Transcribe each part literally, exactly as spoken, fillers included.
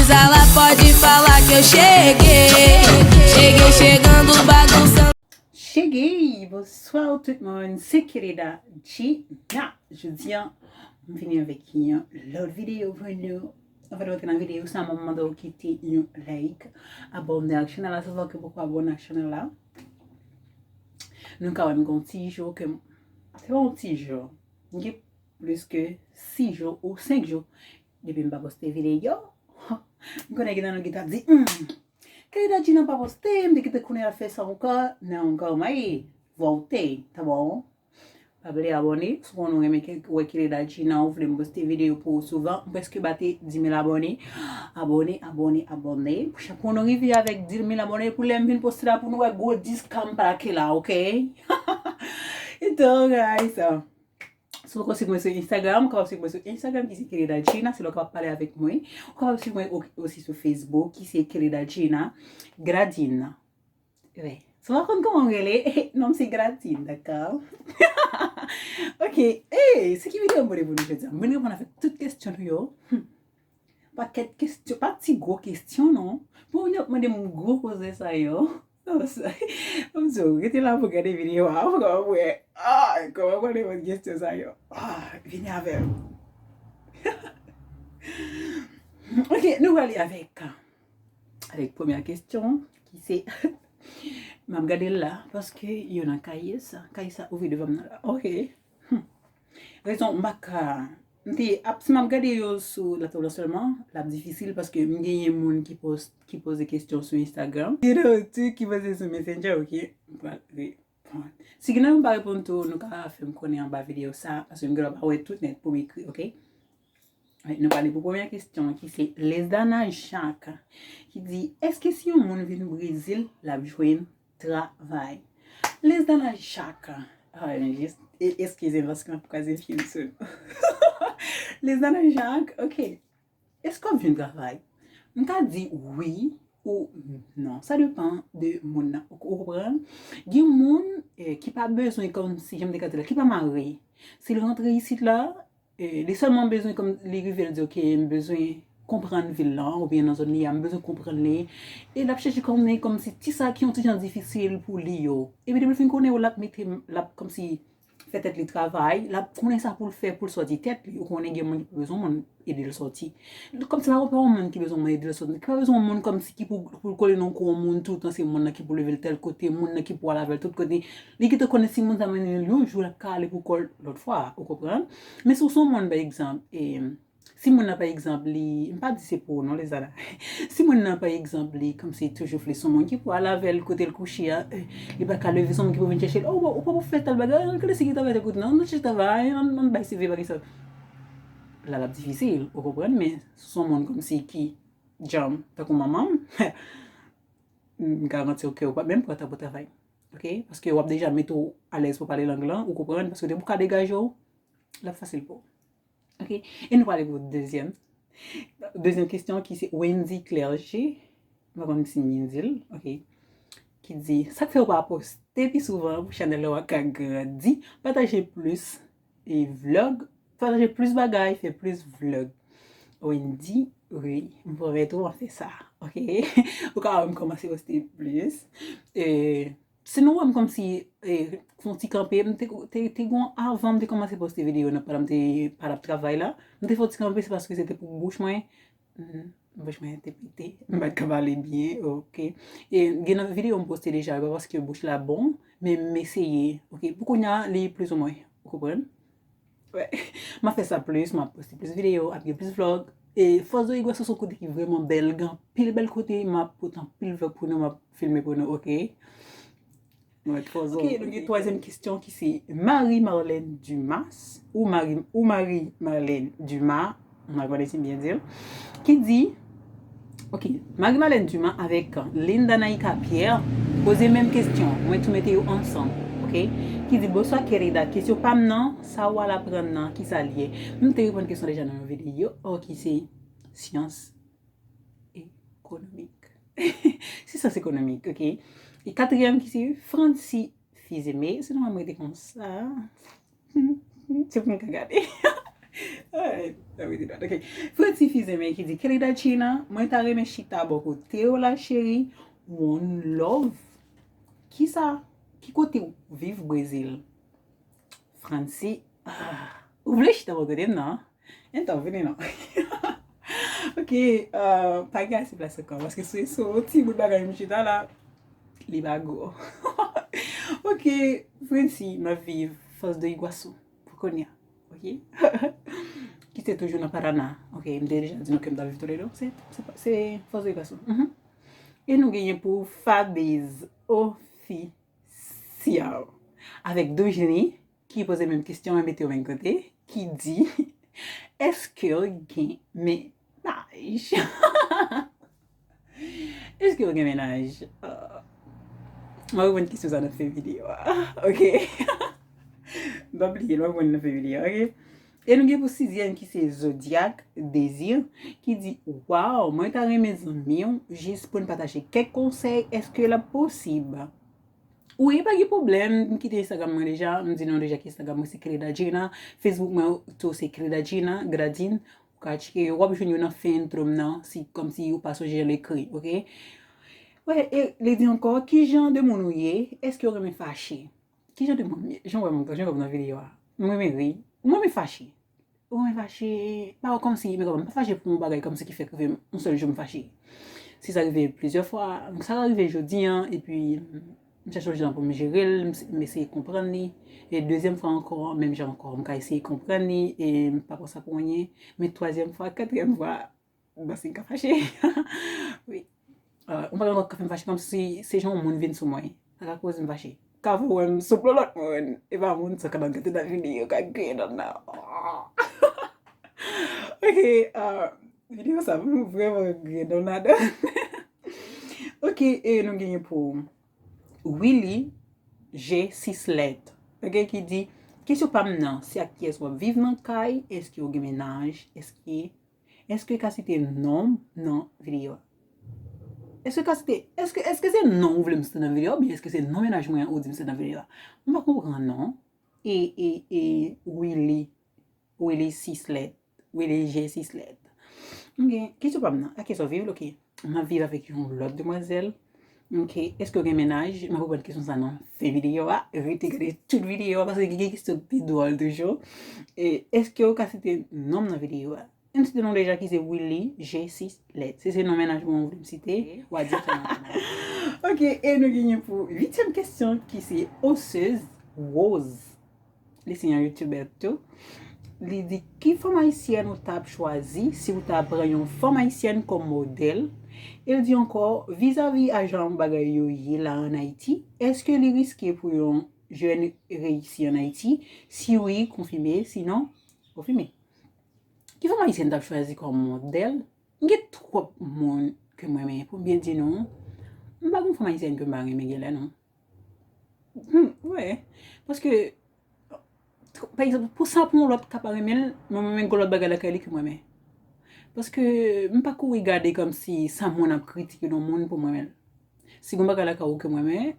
Zala pode falar que eu cheguei. Cheguei chegando, bagunçando. Cheguei! Bonswa tout moun, se Keleda Gina. Jodi a, m vini avèk yon lòt videyo pou nou. Anvan de rantre nan videyo sa, mwen mande w kite yon like, abòne ak chanèl la, si w poko abòne ak chanèl la. Nou ka wè m gen yon ti jou ke m, se pa yon ti jou, m gen plis ke sis jou ou senk jou depi m pa poste videyo. M konnen gen nan nou ki t ap di, hmm, Keleda Gina pa poste, m te kite konnen l ap fè sa ankò. Non, ankò, mayi, vote, ta bon. Pa bliye abòne, si w konnen w renmen ke, wè Keleda Gina, ou vle m poste videyo pou ou souvan, m prèske bate dis mil abòne. Abòne, abòne, abòne. Pou chak moun nou rive avèk dis mil abòne, pou lè m vin poste la, pou nou wè gwo dis K m plake la, oke? E donk, guys, si w poko swiv mwen sou Instagram, ou kapab swiv mwen sou Instagram ki se Keleda Gina, se la w kapab pale avèk mwen. Ou kapab swiv mwen o- osi sou Facebook ki se Keleda Gina Gradina. Wi. Si w pa konn kòman m rele, non m se Gradine, dakò? Ok, e se ki videyo m pote pou nou jodi a? M vin reponn avèk tout kesyon nou yo. Hmm. Pakèt kesyon, pa ti gwo kesyon non. Pou moun yo ap mande m gwo koze sa yo. Kòmsi w rete la pou gade videyo a, pou kòman pou wè, ah, kòman pou reponn kesyon sa yo. Ah, vini avè m. Ok, nou prale avèk, avèk premyè kesyon, ki se, m ap gade l la, paske yo nan kaye sa, kaye sa ouvri devan m nan la. Ok. Hmm. Rezon, m pa ka, m te ap, si m ap gade yo sou laptop la sèlman, l ap difisil paske m genyen moun ki post, ki poze kesyon sou Instagram. Gen lòt tou ki poze sou Messenger, ok? M pral reponn. Si gen nan nou pa reponn tou, nou ka fè m konnen anba videyo sa, paske m gen dwa pa wè tout nèt pou m ekri, ok? Wi, nou prale pou premyè kesyon ki se Lesdana Jacques ki di, èske si yon moun vin Brezil, l ap jwenn travay? Lesdana Jacques, ah, jis, e- eskize m paske m ap kraze fim sou nou. Lesdana Jacques, ok. Èske w ap jwenn travay? M ka di wi ou non. Sa depann de moun nan. Ou, ou konprann? Gen moun eh, ki pa bezwen kòmsi, jan m te ka di la, ki pa mare. Si l rantre isit la, eh, li sèlman bezwen kòm li rive, l di, ok, m bezwen konprann vil lan, oubyen nan zòn li a, m bezwen konprann li. E l ap chèche konnen kòmsi ti sa ki yon ti jan difisil pou li yo. Epi depi l fin konnen yo, l ap mete, l ap kòmsi fè tèt li travay, l ap konnen sa pou l fè pou l sòti tèt li. Ou konnen gen moun ki pa bezwen moun ede l sòti. Kòmsi pa, pa yon moun ki bezwen moun ede l sòti, ki pa bezwen moun kòmsi ki pou, pou l kole nan kou yon moun toutan, se moun nan ki pou leve l tèl kote, moun nan ki pou al avè l tout kote. Li gentan konnen si moun sa mennen l yon jou, l ap ka ale pou kò l lòt fwa, ou konprann? Men si w se yon moun, pa egzanp, e, si moun nan, pa egzanp, li, m pa di se pou ou non, Lesdana. Si moun nan, pa egzanp, li kòmsi toujou vle se yon moun ki pou al avè l kote l kouche a, eh, li pa ka leve, se yon moun ki pou vin chèche l, oh, ou pa pou fè tèl bagay, gade si gen travay tèl kote, non, nou chèche travay, ann, ann bay C V bagay sa. La, l ap difisil, ou konprann, men si w se yon moun kòmsi ki djanm, tankou manman m, m garanti w ke w p ap menm pran tan pou travay. Ok? Paske w ap deja mete w alèz pou pale lang lan, ou konprann, paske depi w ka degaje w, l ap fasil pou ou. Ok? E nou prale pou dezyèm. Dezyèm kesyon ki se Wendy Clergé. M pa konn si m byen di l. Ok. Ki di, sa k fè w pa poste pi souvan pou chanèl ou a ka grandi? Pataje plis e vlog. Pataje plis bagay, fè plis vlog. Wendy, wi, m pwomèt ou m ap fè sa. Ok? Ou ka wè m kòmanse poste plis. E, si nou wè m kòmsi, e, fè yon ti kanpe, m te, te, te gon avan m te kòmanse poste videyo nan pandan m te pa t ap travay la. M te fè yon ti kanpe, se paske se te pou bouch mwen. Mhm. Bouch mwen te pete. M pa t ka pale byen, ok. E gen nan videyo m poste deja, e pa paske bouch la bon, men m eseye, ok. Pou kounye a, li plizoumwen, ou konprann? Wè. M ap fè sa plis, m ap poste plis videyo, ap gen plis vlog. E Fòs de Rigwès se yon kote ki vrèman bèl, gen anpil bèl kote, m ap pote anpil vlog pou nou, m ap filme pou nou, ok? Mwen twò zò. Ok, nou gen twazyèm kesyon ki se Marie Marlène Dumas, ou Marie, ou Marie Marlène Dumas, m pa konnen si m byen di l, ki di, ok, Marie Marlène Dumas avèk Linda Naïka Pierre poze menm kesyon, mwen tou mete yo ansanm, ok, ki di, bonswa Keleda, kesyon pa m nan, sa w al aprann nan, ki sa l ye? M te reponn kesyon deja nan yon videyo, ok, se syans ekonomik. Se syans ekonomik, ok. E katriyèm ki se Franci Fils-Aimé, se nòmal m rete konsa. Se pou m ka gade. Alright, that we did that. Okay. Franci Fizeme ki di, Kelly Dachina, mwen ta renmen chita bò kote w la, cheri. One love. Kisa? Ki kote w viv, Brezil? Franci, ah, ou vle chita bò kote m nan? Antan, vini non. Ok, euh, pa gen ase plas ankò, paske se sou yon ti bout bagay m chita la, li pa gwo. Ok, Franci, m ap viv Foz do Iguaçu pou kounye a. Ok? Ki se toujou nan Paraná. Ok, m te deja di nou ke m ta viv Toledo. Se, se, se Foz do Iguaçu. Mhm. E nou genyen pou Fabez Official. Avèk Dojni, ki poze menm kesyon an, mete yo menm kote, ki di, èske w gen mennaj? Èske w gen mennaj? Ah. Mwen reponn kesyon sa nan fen videyo a. Ok. M pa bliye, mwen reponn nan fen videyo a, ok? E nou gen pou sizyèm ki se Zodiac Désir, ki di, Waw, mwen ta renmen zanmi w, jis pou n pataje kèk konsèy, èske l ap posib? Wi, pa gen pwoblèm, m kite Instagram mwen deja, m di nou deja ki Instagram mwen se Kelly Dachina, Facebook mwen tou se Kelly Dachina, Gradin, ou ka tcheke yo, w ap jwenn yo nan fen entwo m nan, si, kòmsi ou pa sonje jan l ekri, ok? Wè, e li di ankò, ki jan de moun ou ye? Èske w renmen fache? Ki jan de moun m ye? Jan w wè m, jan w wè m nan videyo a. M renmen ri. M renmen fache. Ou renmen fache. Pa wè kòmsi, men kòman, m pa fache pou yon bagay kòmsi ki fèk rive m, yon sèl jou m fache. Si sa rive plizyè fwa, sa ka rive jodi an, epi m chèche yon jan pou m jere l, m, m eseye konprann li. E dezyèm fwa ankò, menm jan ankò, m ka eseye konprann li, e m pa pran sa pou anyen. Men twazyèm fwa, katriyèm fwa, Basi m ka fache. Wi. Euh, mwen pa gen lòt ka fè m fache kòmsi se jan yon moun vin sou mwen. Sa ka koze m fache. Ka fè w wè m souple lòt moun. E pa moun sa ka nan gate nan videyo ka kriye nan nan. Ok, euh, videyo sa m vrèman kriye nan nan. Ok, e nou genyen pou Willy G sis lèt. Ok, ki di, kesyon pa m nan, se ak kiyès w ap viv nan kay, èske w gen mennaj, èske Èske w ka site non m nan videyo a? Èske w ka site, èske, èske se non ou vle m site nan videyo a, oubyen èske se non mennaj mwen an ou di m site nan videyo a? M pa konprann non. E, e, e, Willy, Willy sis lèt, Willy G sis lèt. Ok, kesyon pa m nan, ak kiyès w ap viv, ok. M ap viv avèk yon lòt demwazèl. Ok, èske w gen mennaj? M ap reponn kesyon sa nan fen videyo a. Rete gade tout videyo a, paske gen kesyon pi dwòl toujou. E èske w ka site non m nan videyo a? M site non deja ki se Willy G sis lèt. Si se non mennaj mwen ou vle m site, w a di sa nan kòmantè. Ok, e nou genyen pou uityèm kesyon ki se Oseuse Rose. Li se yon youtubè tou. Li di, ki fanm ayisyèn ou t ap chwazi si w ta pran yon fanm ayisyèn kòm modèl? E l di ankò, vizavi a jan bagay yo ye la ann Ayiti, èske li riske pou yon jèn reyisi ann Ayiti? Si wi, konfime, sinon, konfime. Ki fanm ayisyèn t ap chwazi kòm modèl? M gen twòp moun ke m renmen. Pou m byen di nou, m pa gen fanm ayisyèn ke m pa renmen genlè non. Hmm, wè. Paske, pa egzanp, pou sa pou yon lòt ka pa renmen l, mwen, mwen menm gen lòt bagay lakay li ke mwen renmen. Paske, m pa kouri gade kòmsi sa moun ap kritike nan moun pou mwen renmen l. Si gon bagay lakay ou ke mwen renmen,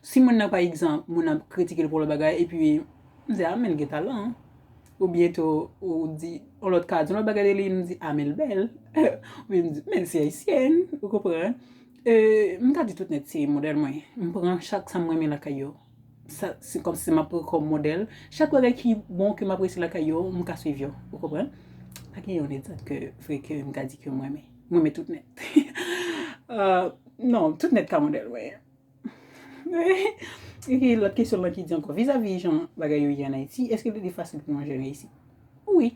si moun nan pa egzanp, moun ap kritike l pou lòt bagay, epi m di, a, men l gen talan. Oubyen tou, ou di, yon lòt ka di yon lòt bagay de li, m di, a, men l bèl. Oubyen m di, men l se ayisyèn, ou konprann? E, m ka di tout nèt se modèl mwen. M pran chak sa m renmen lakay yo. Sa, se kòmsi m ap pran kòm modèl. Chak bagay ki bon ke m apresye lakay yo, m ka swiv yo. Ou konprann? Pa gen yon egzanp ke, vre ke m ka di ke m renmen. M renmen tout nèt. Euh, non, tout nèt ka modèl mwen. Ok, lòt kesyon lan ki di ankò, vizavi jan bagay yo ye ann Ayiti, èske li fasil pou yon jèn reyisi? Wi.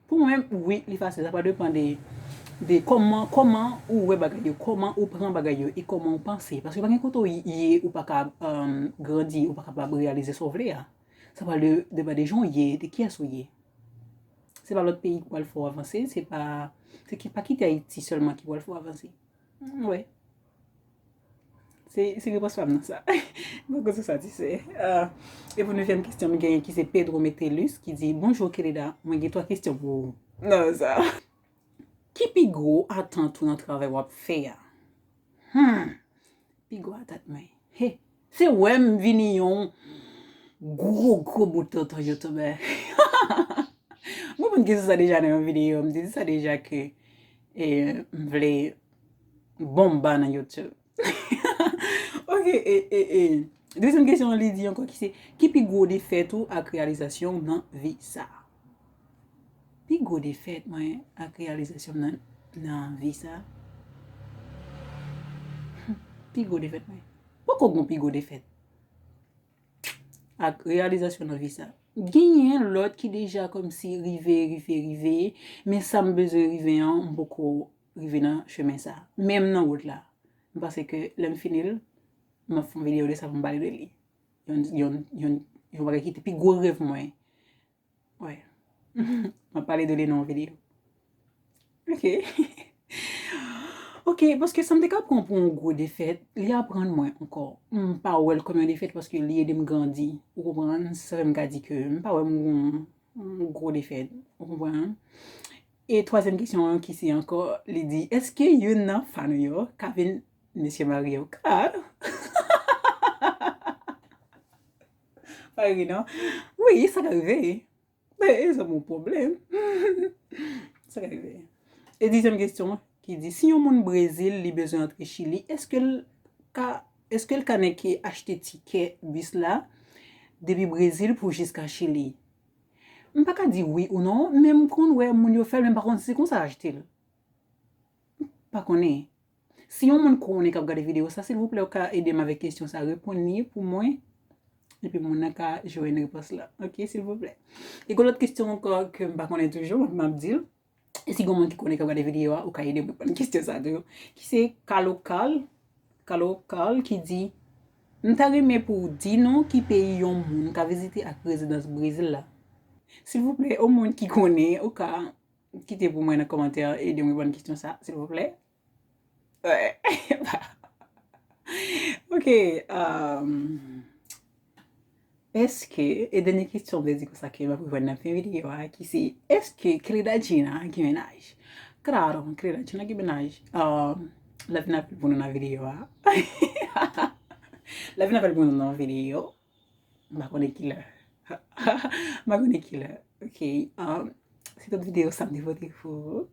Pou mwen menm, wi, li fasil. Sa pa depann de, de kòman, kòman ou wè bagay yo, kòman ou pran bagay yo, e kòman ou panse. Paske pa gen kote ou ye, ou pa ka, um, grandi, ou pa kapab reyalize sa w vle a. Sa pral de, depann de jan w ye, de kiyès ou ye. Se pa lòt peyi ki pral fè w avanse, se pa, se ki, pa kite Ayiti sèlman ki pral fè w avanse. Mm, wè. Se, se repons pa m nan sa. Mwen konsa sa ti se. Ah, e pou nevyèm kesyon, m genyen ki se Pedro Metellus ki di, bonjou Keleda, mwen gen twa kesyon pou ou. Non, sa. Ki pi gwo atant ou nan travay w ap fè a? Hmm. Pi gwo atant mwen. He. Se wè m vini yon gwo, gwo bout tonton youtubè. Mwen konn kesyon sa deja nan yon videyo, m te di sa deja ke eh, m vle bonm ba nan YouTube. Ok, e, e, e. Dezyèm kesyon li di ankò ki se, ki pi gwo defèt ou ak reyalizasyon w nan vi sa? Pi gwo defèt mwen ak reyalizasyon m nan, nan vi sa? Pi gwo defèt mwen. Poko gon pi gwo defèt ak reyalizasyon nan vi sa. Genyen lòt ki deja kòmsi rive, rive, rive, men sa m bezwen rive an, m poko rive nan chemen sa. Men m nan wout la. M panse ke lè m fini l, m ap fè yon videyo de sa pou m pale de li. Yon, yon, yon, yon bagay ki te pi gwo rèv mwen. Wè. M ap pale de li nan yon videyo. Ok. Ok, paske sa m te ka pran pou yon gwo defèt, li aprann mwen ankò. M pa wè l kòm yon defèt paske li ede m grandi. Ou konprann? Se sa fè m ka di ke m pa wè m yon, yon gwo defèt. Ou konprann? E twazyèm kesyon an ki se ankò, li di, èske youn nan fan ou yo ka vin Mesye Mario Kart? Pa ri non. Wi, sa ka rive. Men, e sa yon pwoblèm. Sa ka rive. E dizyèm kesyon ki di, si yon moun Brezil, li bezwen antre Chili, èske l ka, èske l ka nèke achte tikè bis la depi Brezil pou jiska Chili? M pa ka di wi ou non, men m konn wè moun yo fè l, men m pa konn si se konsa achte l. M pa konnen. Si yon moun konnen k ap gade videyo sa, silvouplè, ou ka ede m avèk kesyon sa, reponn li pou mwen. Epi moun nan ka jwenn repons la. Ok, silvouplè. E gon lòt kesyon ankò ke m pa konnen toujou, m ap di l. E si gon moun ki konnen k ap gade videyo a, ou ka ede m reponn kesyon sa tou. Ki se Kalo Kal, Kalo Kal ki di, m ta renmen pou w di nou ki peyi yon moun ka vizite ak rezidans Brezil la. Silvouplè, yon moun ki konnen, ou ka kite pou mwen nan kòmantè, ede m reponn kesyon sa, silvouplè. Wè. Ok. Um, èske, e dènye kesyon m te di konsa ke m ap reponn nan fen videyo a, ki se, èske Cleda Gina gen mennaj? Claro, Cleda Gina gen mennaj. Um, l ap vin avèk pou nou nan videyo a. L ap vin avèk pou nou nan videyo. M pa konnen kilè. M pa konnen kilè. Ok. Um, se tout videyo sa m te pote pou ou.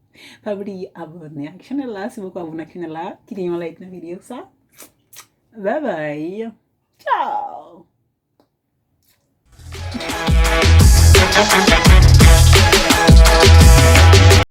Pa bliye abòne ak chanèl la si w poko abòne ak chanèl la. Kite yon like nan videyo sa. Bye bye. Ciao.